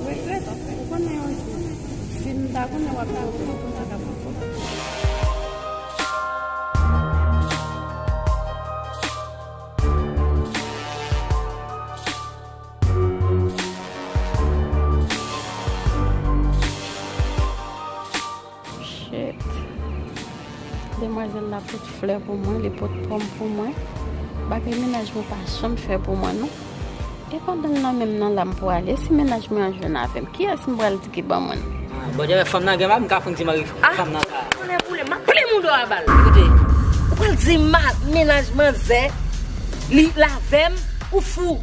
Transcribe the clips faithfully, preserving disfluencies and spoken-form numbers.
Regrèt, anfen. Ou konnen yon jou, si m ta konnen w ap vin, ou konn sa k ap rive. Shit. Demwazèl la pot flè pou mwen, li pot pòm pou mwen. Bagay mennaj mwen pa janm fè pou mwen, non. E pandan l nan menm nan la m pou ale, si mennaj mwen an jwenn avè m, kiyès m pral di ki ban mwen l? Ah, bon, fanm nan gen mal, m ka fon ti mari fanm nan sa. Tonnè boule, m ap plen mouda w a bal. Ekoute, ou pral di ma, mennaj manzè, li l avè m, ou fou.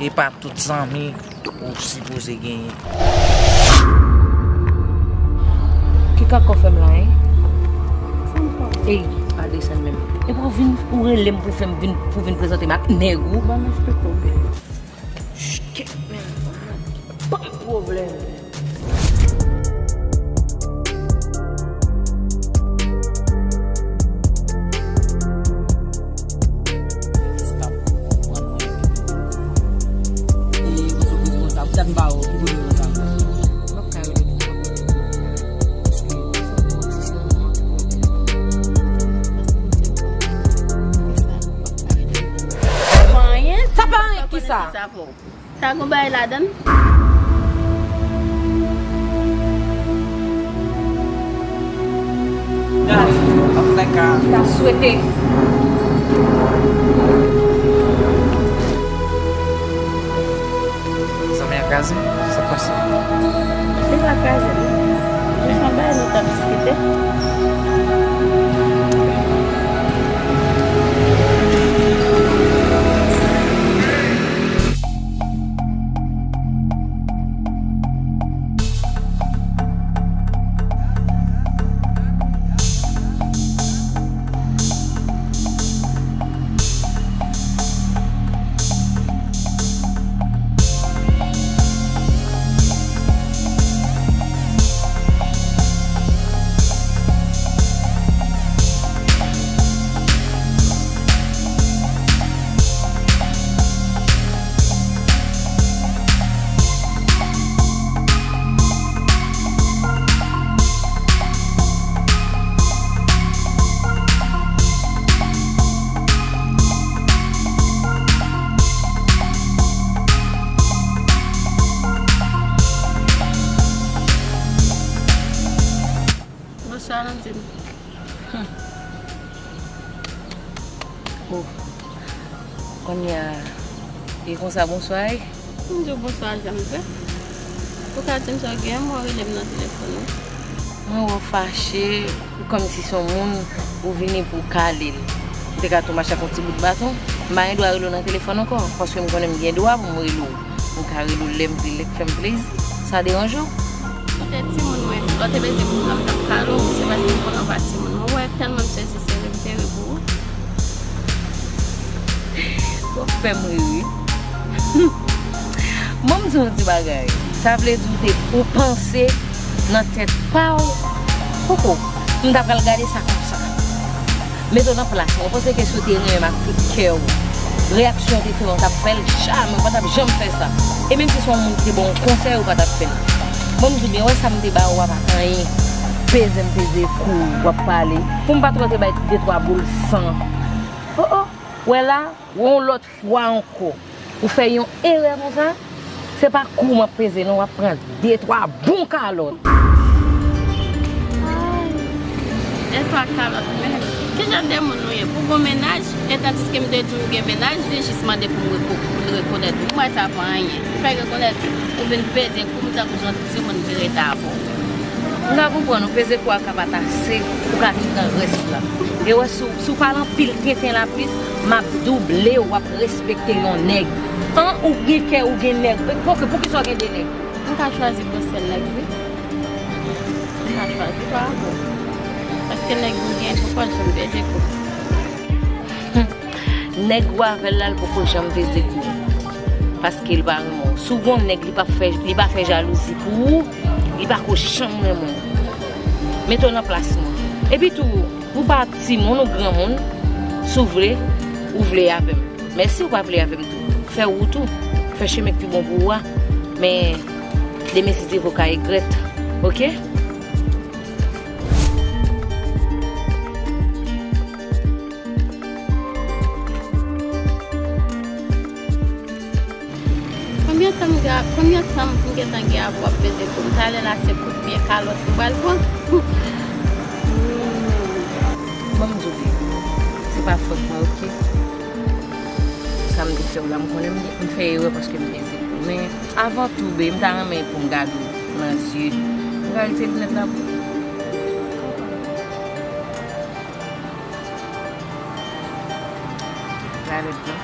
E pa tout zanmi ou sipoze genyen. Ki kaka w fè m la, en? Ey, pa desann menm. Epi w vin, ou rele m pou fè m vin, pou vin prezante m ak nèg ou. Ban m eksplike w byen. Ch, kèt, men, ban m pwoblèm. Sa pa anyen, ki sa? Sa gon bagay ladann? Anfreka. Ta swete. Zanmi an kraze, sa k pase? Li pa kraze, non. Jis yon bagay nou t ap diskite. Bonswa, Landine. Oh. Kounye a, e konsa bonswa, e? M di w bonswa, jan m fè. Ou ka di m sa w gen, m wè w rele m nan telefòn, wi. Mwen wè w fache, ou kòmsi se yon moun, ou vini pou w kale l. Ou te ka tou mache ak yon ti bout baton. M pa gen dwa rele w nan telefòn ankò, paske m konnen m gen dwa pou m rele w. M ka rele w lè m vle, lè k fè m plezi. Sa deranje w? Poutèt timoun mwen, lè w te bezwen pou m nan, m t ap kale w, se paske m konnen w pa timoun. Mwen wè tèlman m sezi, sezi, m te ri pou ou. W ap fè m ri, wi. Ban m di w yon ti bagay. Sa vle di w te, ou panse nan tèt pa w, poko, m ta pral gade sa konsa. Mete w nan plas mwen. Ou panse ke si w te renmen m ak tout kè w, reyaksyon w te fè mwen, w t ap fè l? Jamè, ou pa t ap janm fè sa. E menm si se yon moun ki te ba w yon konsèy, ou pa t ap fè l. Bon, m di w byen, wè sa m te ba ou a pa t anyen. Peze m peze kou, w ap pale. Pou m pa twò te bay de twa boul san. Oh, oh, wè la, wè yon lòt fwa ankò, ou fè yon erè konsa, se pa kou m ap peze non, w ap pran de twa bon kalòt. De twa kalòt, men ki jan de moun ou ye? Pou gon mennaj, e tandiske m te di w gen mennaj, li jis mande pou m reko-, pou l rekonèt ou. M wè sa pa anyen. Fè rekonèt ou vin peze kou m tankou se yon timoun ki rete avè w. M ka konprann ou peze kou a ka pa t ase pou w ka vin pran rès la. E wè, si w, si w pale anpil tenten laplis, m ap double w, w ap respekte yon nèg. An, ou gen kè, ou gen nèg. Oke, poukisa w gen de nèg? M ka chwazi pou sèl nèg, wi. M ka chwazi pa rapò. Paske nèg m gen poko janm peze kou. Nèg ou avè l la, l poko janm peze kou. Paske l pa renmen w. Si w gon nèg, li pa fè, li pa fè jalouzi pou ou, li pa ko janm renmen w. Mete w nan plas mwen. Epi tou, ou pa timoun, ou granmoun. Si w vle, ou vle avè m. Men si w pa vle avè m tou, fè wout ou. Fè chemen k pi bon pou ou a. Men, Demen si Dye vle w ka regrèt, oke? Konbyen tan m gen, konbyen tan m gentan gen avè w ap peze kou m? Talè la se kout pye kalòt ou pral pran. Ban m di w, se pa fòt mwen, oke? Sa m te fè w la, m konnen m, m fè erè paske m peze kou. Men, avan tou, baby, m ta renmen pou m gade w nan zye. M ka retire linèt la pou ou? Gade byen.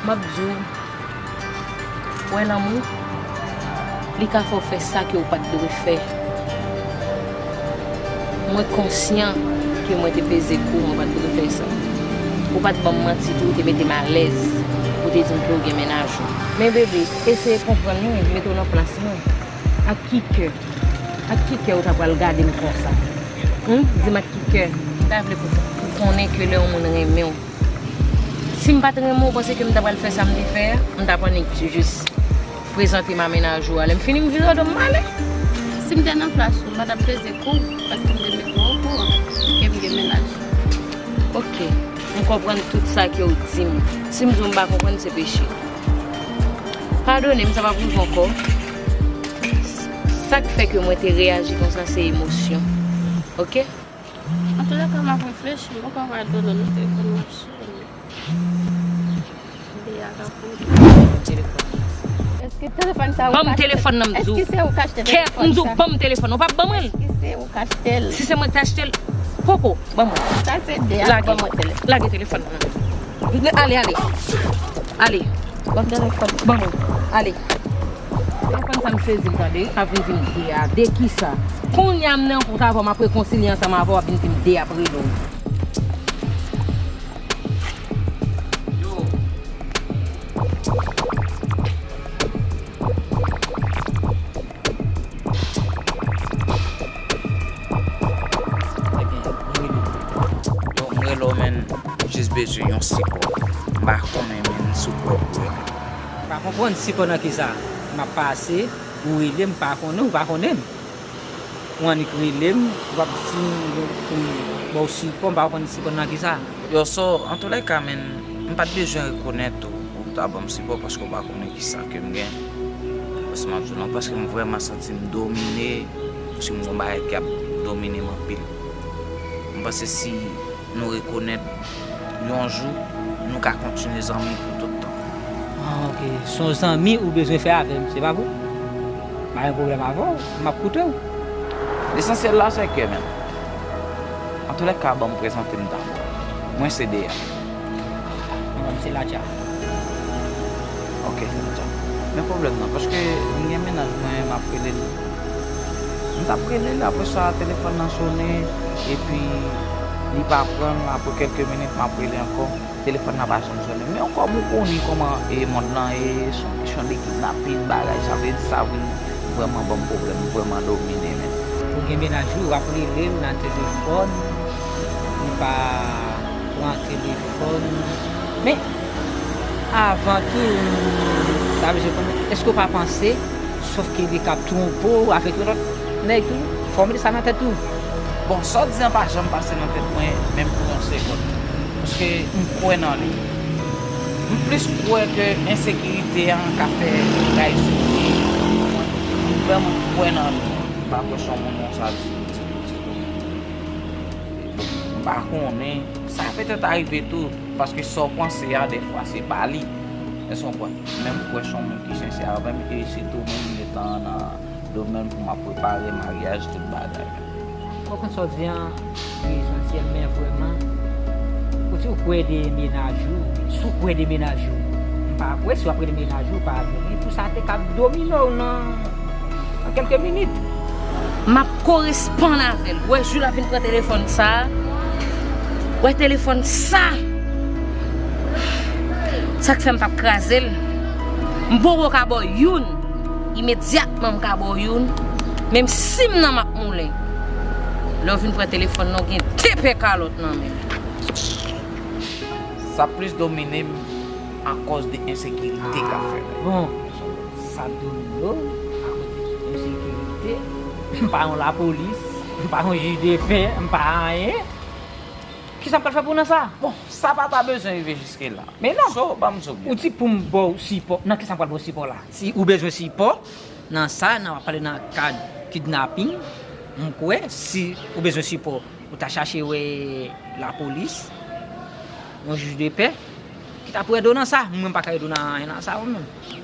M ap di w, wè lanmou, li ka fè w fè sa ke w pa t dwe fè. Mwen konsyan ke mwen te peze kou, mwen pa t dwe fè sa. Ou pa t ban m manti tou, ou te mete m alèz. Ou te di m ke w gen mennaj ou. Men bebe, eseye konprann mwen, mete w nan plas mwen. Ak ki kè? Ak ki kè ou ta pral gade m konsa? Hum? Di m ak ki kè? M ta vle pou, pou konnen ke lè yon moun renmen w, si m pa t renmen w, ou panse ke m ta pral fè sa m te fè a? M t ap annik jis prezante m a mennaj ou a. Lè m fini, m vire do m, m ale. Si m te nan plas ou, m pa t ap peze kou, paske m te met mwen okouran ke m gen mennaj. Oke, m konprann tout sa ke w di m. Si m di w m pa konprann, se peche. Padone m, sa p ap rive ankò. Sa k fè ke mwen te reyaji konsa, se emosyon. Oke? Antoulèka, m ap reflechi, m poko pral donnen non, telefòn nan ap sonnen. Deja ka pran. Telefòn. Èske telefòn sa ou k achte? Ban m telefòn nan, m di w. Èske se ou k achte telefòn sa? Kè, m di w, ban m telefòn nan, ou p ap ban mwen l. Èske se ou k achte l? Si se mwen k te achte l, poko, ban mwen. Sa se Deja, ban mwen telefòn. Lage telefòn nan. Ale, ale. Ale. Ban m telefòn. Ban mwen. Ale. Telefòn sa m sezi m tande, ap vin di m de a, de kisa? Kounye a m nan pou ta avè w, m ap rekonsilye ansanm avè w, ap vin di m de ap rele w. Yo. Ebyen, m rele w. Yo, m rele w, men m jis bezwen yon sipò. M pa konnen, men sipò pou rele. M pa konprann sipò nan kisa? M ap pase, ou rele m, m pa konnen, ou pa konnen m. Ou annik rele m, w ap di m pou m ba w sipò, m pa konprann sipò nan kisa? Yo, so, antoulèka, men, m pa t bezwen rekonèt ou pou w ta ban m sipò paske w pa konnen kisa ke m gen. Paske m ap di w non, paske m vrèman santi m domine, paske m gon bagay k ap domine m anpil. M panse si nou rekonèt yon jou, nou ka kontinye zanmi pou tout tan. Ah, ok. Se yon zanmi ou bezwen fè avè m, se pa vre? M pa gen pwoblèm avè w, m ap koute w. Lesansyèl la, se ke menm. Antoulèka, ban m prezante m dabò. Mwen se Deya. Mwen menm se Ladja. Ok, Ladja. Men pwoblèm nan, paske m gen mennaj mwen, m ap rele l. M t ap rele l, apre sa, telefòn nan sonnen, epi li pa pran l, apre kèlke minit, m ap rele ankò. Telefòn nan pa janm sonnen. Men kòm ou konnen kòman e mond lan ye, se yon kesyon de kidnapin, bagay, sa vle di sa vin vrèman ban m pwoblèm, vrèman domine menm. Ou gen mennaj ou, w ap rele l nan telefòn, li pa pran telefòn. Men, avan tou, m ta bezwen konnen, èske w pa panse Sòf ke li ka twonpe w avèk yon lòt nèg tou. Fò w mete sa nan tèt ou. Bon, sa w di an pa janm pase nan tèt mwen, menm pou yon segonn. Paske m kwè nan li. M plis kwè ke ensekirite a ka fè bagay sou li. M vrèman kwè nan li. M pa kwè se yon moun konsa ditou, ditou, ditou. M pa konnen. Sa petèt arive tou, paske sa w panse a, dèfwa, se pa li. Èske w konprann? Men m kwè se yon moun ki sensè avè m, e sitou menm letan nan domèn pou m ap prepare maryaj, tout bagay. Ou konn sa w di an, li esansyèl, men vrèman, ou di ou kwè de mennaj ou, si w kwè de mennaj ou, m pa kwè si w ap rele mennaj ou, pa vini pou sa te ka domine w nan, nan kèlke minit. M ap koresponn avè l. Ou wè, jou l ap vin pran telefòn sa a, ou wè telefòn sa a, sa k fè m p ap kraze l. M poko ka ba w youn. Imedyatman m ka ba w youn. Menm si m nan m ap moulen. Lè w vin pran telefòn nan, w gen de pè kalòt nan men w. Sa plis domine m akòz de ensekirite k ap fèt. Bon, sa domine w. M pa yon lapolis, m pa yon jij de pè, m pa anyen. Kisa m pral fè pou nan sa? Bon, sa pa ta bezwen rive jiske la. Men non. So, ban m di w byen. Ou di pou m ba w sipò. Nan kisa m pral ba w sipò la? Si ou bezwen sipò, nan sa, nan w ap pale nan kad kidnaping, m kwè, si ou bezwen sipò, ou ta chache wè lapolis, yon jij de pè, ki ta pou ede w nan sa. Mwen, m pa ka ede w nan anyen nan sa, mwen menm.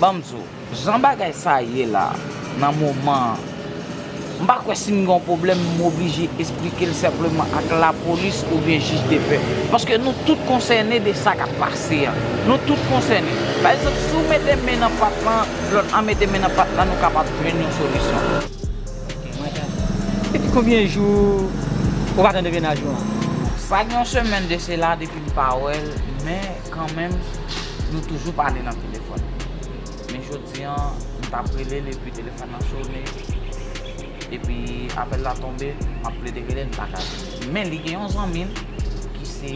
Ban m di w, jan bagay sa ye la, nan moman an, m pa kwè si m gen yon pwoblèm, m oblije esplike l senpleman ak lapolis oubyen jij de pè. Paske nou tout konsène de sa k ap pase a. Nou tout konsène. Pa egzanp, si w mete men nan pat lan, lòt la mete men nan pat la, nou kapab jwenn yon solisyon. Ok, mwen tande. Depi konbyen jou ou pa tande mennaj ou an? Sa gen yon semèn de sela depi m pa wè l, men kanmenm, nou toujou pale nan telefòn. Men jodi an, m t ap rele l epi telefòn nan sone. Epi apèl la tonbe, m ap plede rele l, m pa ka jwenn li. Men li gen yon zanmi l ki se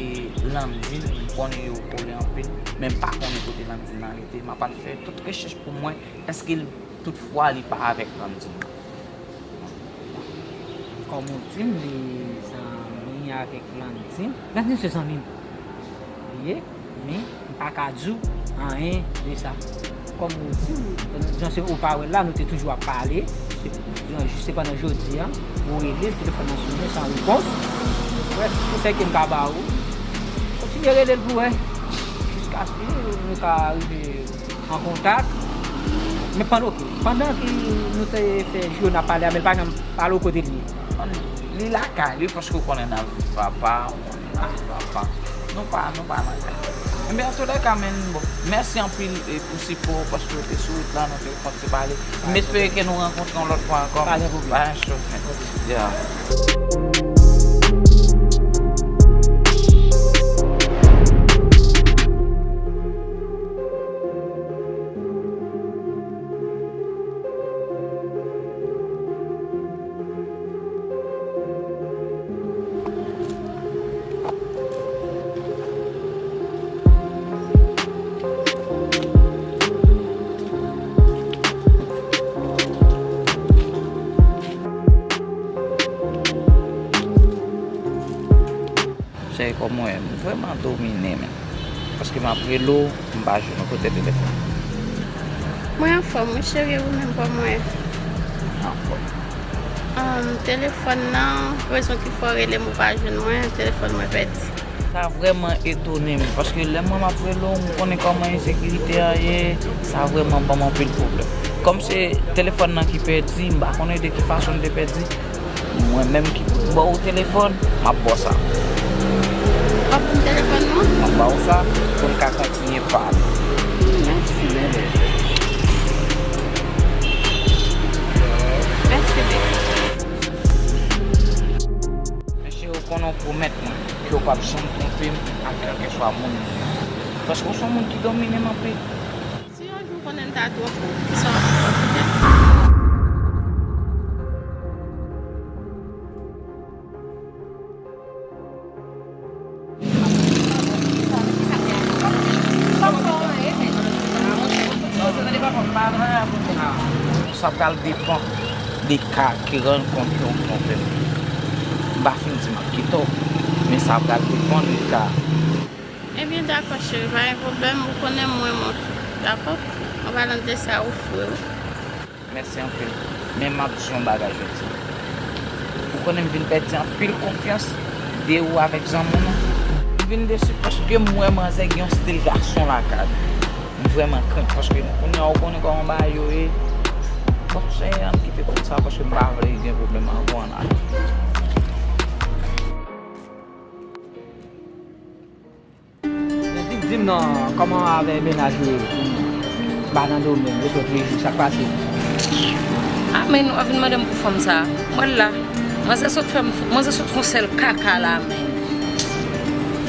Landine, m konnen yo kole anpil, men m pa konnen kote Landine nan rete. M ap al fè tout rechèch pou m wè èske l, toutfwa, li pa avèk Landine. Kòm ou di m, li zanmi avèk Landine. Landine se zanmi m li ye, men m pa ka di w anyen de sa. Kòm ou di m, jan se ou pa wè l la, nou te toujou ap pale. Se jan jis se pandan jodi an, ou rele l, telefòn nan sone san repons. Brèf, konsèy ke m ka ba ou, kontinye rele l pou wè. Jiskaske nou ka rive an kontak. Men pandan, ok, pandan ke nou te fè jou n ap pale a, men l pa janm pale w kote l ye. Li lakay li, paske w konnen n ap viv papa, w konnen n ap viv papa. Nou pa, nou pa nan kay. Enben, antoulèka, men, bon, mèsi anpil, e, pou sipò w, paske w te sou wout la, nou te kontinye pale. M espere ke nou rankontre yon lòt fwa ankò. Pa gen pwoblèm. Pa gen strès, men. Ok. Yeah. Cheri, kòman w ye? M vrèman domine, men. Paske m ap rele w, m pa jwenn ou. Kote telefòn? Mwen anfòm, wi, cheri, e ou menm, kòman w ye? Anfòm. Ahn, telefòn nan, rezon ki fè w rele m, ou pa jwenn mwen, telefòn mwen pèdi. Sa vrèman etone m, paske lè mwen m ap rele w, m konnen kòman ensekirite a ye, sa vrèman ban m anpil pwoblèm. Kòm se telefòn nan ki pèdi, m pa konnen de ki fason l te pèdi. Mwen menm ki pou ba w telefòn, m ap ba w sa. W ap ban m telefòn nan? M ap ba w sa pou n ka kontinye pale. Mèsi, bebe. Mèsi, bebe. Men cheri, ou konnen w pwomèt mwen ke w p ap janm twonpe m ak kèlkeswa moun. Paske w se yon moun ki domine m anpil. Si yon jou w konnen l ta twonpe w, kisa w ap fè? Sa pral depann de ka ki rann kont ke w twonpe m. M pa fin di m ap kite w, men sa pral depann de ka. Ebyen, dakò, cheri, pa gen pwoblèm, ou konnen m renmen w tou, dakò? An palan de sa, ou fre wi. Mèsi anpil. Men m ap di w yon bagay jodi. Ou konnen m vin pèdi anpil konfyans de ou avèk zanmi w nan. M vin desi paske m wè manzè gen yon stil gason lakay li. M vrèman krent paske kounye a ou konnen kòman bagay yo ye. Bon, cheri, ann kite tout sa paske m pa vle gen pwoblèm ankò ann ale. Men di, di m non, kòman avè mennaj ou ye? M pa nan domèn, yo sot rejou, sa k pase? A, men w ap vin mande m pou fanm sa a. Mwen la, manzè sot fè m, manzè sot fè yon sèl kaka la, men.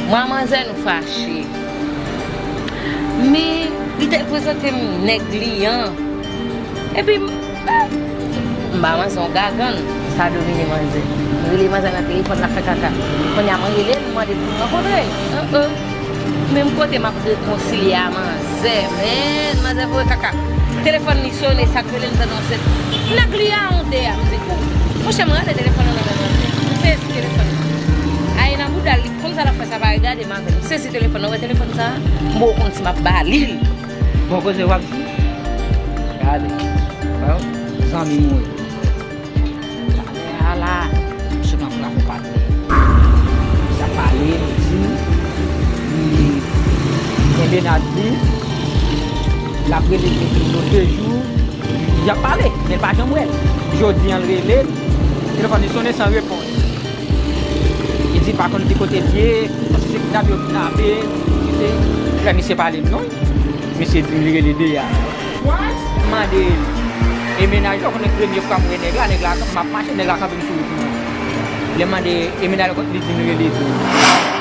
Mwen a manzè nou fache. Men, li te prezante m nèg li an. Epi, m ba manzè yon gagann, sa domine manzè. M rele manzè nan telefòn, l ap fè kaka. Kounye a, mwen rele l, m mande pou m rankontre l. An, an. Menm kote m ap rekonsilye a manzè, men manzè voye kaka. Telefòn li sone, sa k rele m tande yon sèt. Nèg li a yon de a, m di, Monchè, mwen rele telefòn nan nan nan. M sezi telefòn nan. Ay nan bouda l, li konn sa l ap fè, sa pa regade m avè l. M sezi telefòn nan, wè telefòn sa, m poko konn si m ap ba li l. Bon koze w ap di. Gade. Wè w, zanmi m ou ye. Talè a la, misye pran pou l ap yon patnè. Misye ap pale, li di, li gen mennaj li, l ap rele l de jou, de jou, y ap pale, men l pa janm wè l. Jodi a, l rele l, telefòn li sonnen san repons. Li di l pa konn ki kote l ye, paske se kidnape yo kidnape, se, lè misye pale m non. Misye di m li rele Deya. What? M mande, e mennaj la, konnen premye fwa m wè nèg la, nèg la, m ap mache, nèg la kanpe m sou wout mwen. Lè m mande, e mennaj la, li di m li rele Djou.